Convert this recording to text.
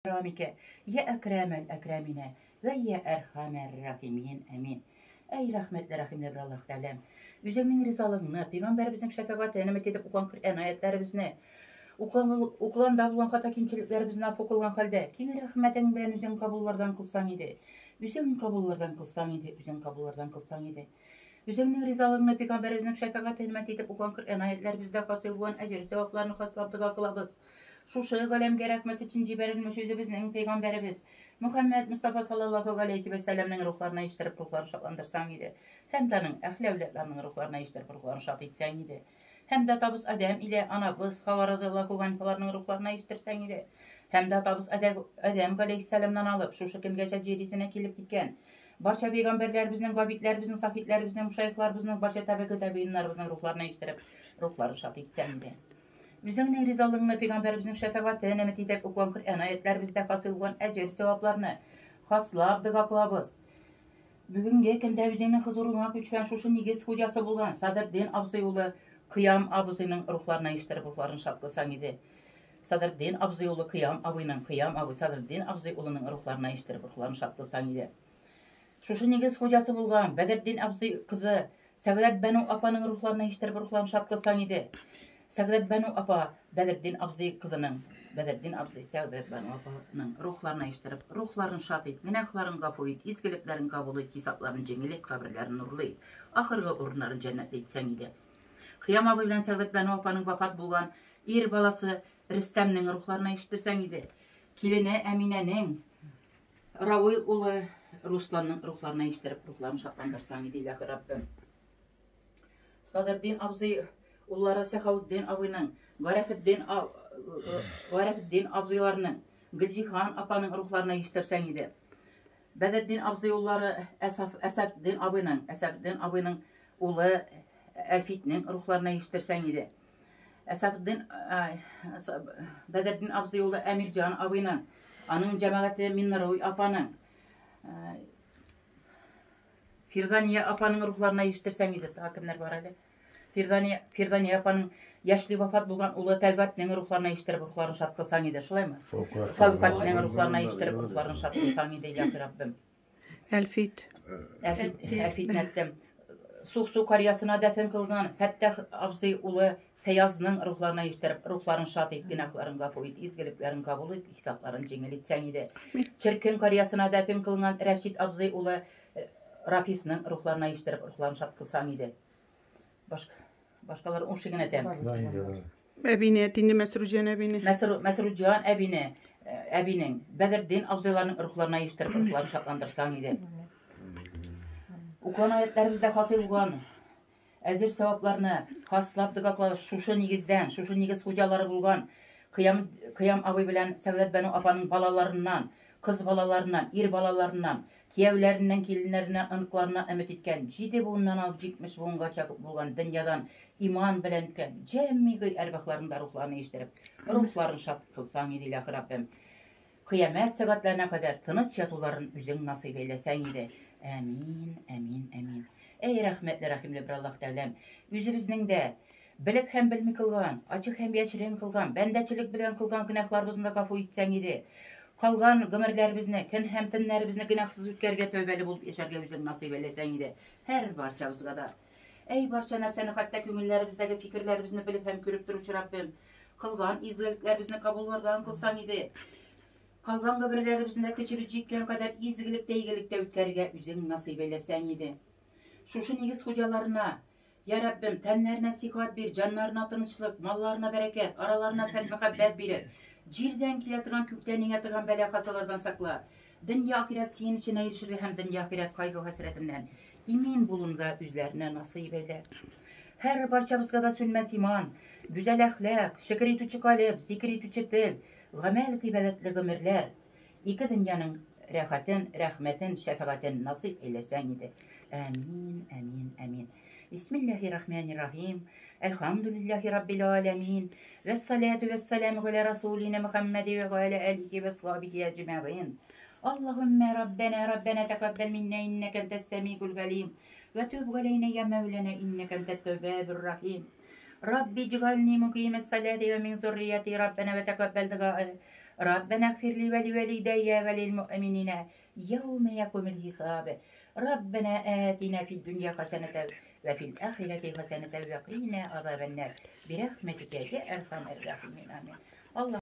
Крамикә, йә әкрәмәл әкрәминә, вә йә әрхәмәр рахимин. Әмин. Әй, рәхмәтле, рәхимле бер Аллаһ Тәгаләм! Үзеңнең ризалыгыңны, пәйгамбәребезнең шәфәгатен өмет итеп укыган Коръән аятләребезне, укыганда булган хата кимчелекләребезне гафу кылган хәлдә, киң рәхмәтең белән үзең кабуллардан кылсаң иде. Үзең кабуллардан кылсаң иде, үзең кабуллардан кылсаң иде. Үзеңнең ризалыгыңны, пәйгамбәребезнең шәфәгатен өмет итеп укыган Коръән аятләребездә хасил булган әҗер-савапларны хаслап дога кылабыз. Шушы галәмгә рәхмәт өчен җибәрелмеш үзебезнең пәйгамбәребез Мөхәммәд Мостафа саллаллаһу галәйһи вә сәлләмнең рухларына иштереп рухларын шатландырсаң иде. Һәм дә аның әһле әүладларының рухларына иштереп рухларын шат итсәң иде. Һәм дә атабыз Адәм илә анабыз Хава разыяллаһу ганһаларның рухларына иштерсәң иде. Һәм дә атабыз Адәм галәйһиссәламнан алып, шушы көнгәчә җир йөзенә килеп киткән барча пәйгамбәрләребезнең, габидләребезнең, сахитләребезнең, мушайхларыбызның, барча табигый табииннарыбызның рухларына иштереп, рухларын шат итсәң иде. Үзеңнең ризалыгыңны пәйгамбәребезнең шәфәгатен өмет итеп укыган Коръән аятләребездә хасил булган әҗер-савапларны хаслап дога кылабыз. Бүгенге көндә үзеңнең хозурыңа күчкән шушы нигез хуҗасы булган Садырдин абзый улы Кыям абзыйның рухларына иштереп рухларын шат кылсаң иде. Садырдин абзый улы Кыям абыйның, Кыям абый Садырдин абзый улының рухларына иштереп рухларын шат кылсаң иде. Шушы нигез хуҗасы булган Бәдертдин абзый кызы Сәгъдәтбану апаның рухларына иштереп рухларын шат кылсаң иде. Сәгъдәтбану апа Бәдертдин абзый кызының, Бәдертдин абзый Сәгъдәтбану апаның рухларына иштереп, рухларын шат ит, гөнаһларын гафу ит, изгелекләрен кабул ит, хисапларын җиңел ит, каберләрен нурлы ит, ахыргы урыннарын җәннәтле итсәң иде. Хыям абый белән Сәгъдәтбану апаның вафат булган ир баласы Рөстәмнең рухларына иштерсәң иде. Килене Әминәнең Равил улы Русланның рухларына иштереп, рухларын шатландырсаң иде, илаһи Раббым. Садырдин абзый уллары Сәхаутдин абыйның, Гарәфетдин Гарәфетдин абзыйларының, Гөлҗиһан апаның рухларына иштерсәң иде. Бәдетдин абзый уллары Әсаф Әсәфдин абыйның, Әсәфдин абыйның улы Әлфитнең рухларына иштерсәң иде. Әсәфетдин Бәдертдин абзый улы Әмирҗан абыйның, аның җәмәгате Миннеруй апаның, Фирдания апаның рухларына ишеттерсәң иде, тагы кемнәр бар әле? Фирдания, Фирдания апаның яшьли вафат булган улы Тәлгатнең рухларына ишеттереп рухларын шат кылсаң иде, шулаймы? Фәүкатнең рухларына ишеттереп рухларын шат кылсаң иде, илаһи Раббым. Әлфит. Әлфит, Әлфит әттем. Суксу карьясына дәфен кылган Фәттах абзый улы Фәязның рухларына иштереп, рухларын шат ит, гөнаһларын гафу ит, изгелекләрен кабул ит, хисапларын җиңел итсәң иде. Черкен карьясына дәфен кылган Рәшит абзый улы Рафисның рухларына иштереп, рухларын шат кылсаң иде. Башка башкалар уңшы генә тәм. Әбине, әтине, Мәсруҗан әбине. Мәсруҗан әбине, әбинең, Бәдертдин абзыйларның рухларына иштереп, рухларын шатландырсаң иде. Укыган аятләребездә хасил булган әҗер савапларны хаслап дога кылабыз. Шушы нигездән, шушы нигез хуҗалары булган Кыям, Кыям абый белән Сәүдәтбану апаның балаларыннан, кыз балаларыннан, ир балаларыннан, Кияүләреннән, киленнәреннән, оныкларыннан өмет иткән, җиде буыннан алып 70 буынгача булган дөньядан иман белән үткән җәмигый әрвахларның да рухларын иештереп, рухларын шат кылсаң иде, илаһи Раббем. Кыямәт сәгатьләренә кадәр тыныч ятуларын үзең насыйп әйләсәң иде. Әмин, әмин, әмин. Әй, рәхмәтле, рәхимле бер Аллаһ Тәгаләм, үзебезнең дә Белеп һәм белми кылган, ачык һәм яшерен кылган, бәндәчелек белән кылган гөнаһларыбызны да гафу итсәң иде. Калган гомерләребезне, көн һәм төннәребезне гөнаһсыз үткәрергә, тәүбәле булып яшәргә үзең насыйп әйләсәң иде. Һәр барчабызга да. Әй, барча нәрсәне, хәтта күңелләребездәге фикерләребезне белеп һәм күреп торучы Раббем, кылган изгелекләребезне кабуллардан кылсаң иде. Калган гомерләребезне дә көчебез җиткән кадәр изгелектә, игелектә үткәрергә үзең насыйп әйләсәң иде. Шушы нигез хуҗаларына, Я Раббем, тәннәренә сихәт бир, җаннарына тынычлык, малларына бәрәкәт, араларына фәт-мәхәббәт биреп, җирдән килә торган, күктән иңә торган бәла-казалардан сакла. Дөнья ахирәт сөенеченә ирешергә һәм дөнья ахирәт кайгы-хәсрәтеннән имин булуны да үзләренә насыйп әйлә. Һәр барчабызга да сүнмәс иман, гүзәл әхлак, шөкер итүче калеб, зикер итүче тел, гамәл гыйбадәтле гомерләр, Ике дөньяның рәхәтен, рәхмәтен, шәфәгатен насыйп әйләсәң иде. Әмин, әмин, әмин. Бисмиллахи рахмани рахим. Әлхамдулиллахи раббил аләмин. Вәссалату вәссаламу галя расулина Мухаммади ва галя алихи ва сахбихи әҗмәгыйн. Аллаһумма раббана раббана тәкаббал минна иннәкә антас самигул галим. Ва туб галәйна я мәүләнә иннәкә антат тәввабур рахим. Рабби җгални мукимас салати ва мин зуррияти раббана ва тәкаббал дуа. Rabbena gfirli ve li velideyye ve lil mu'minine yevme yekumul hisabe. Rabbena atina fid dünya hasenete ve fil ahireti hasenete ve qina azabennar. Bi rahmetike ya erhamer rahimin. Amin. Allah.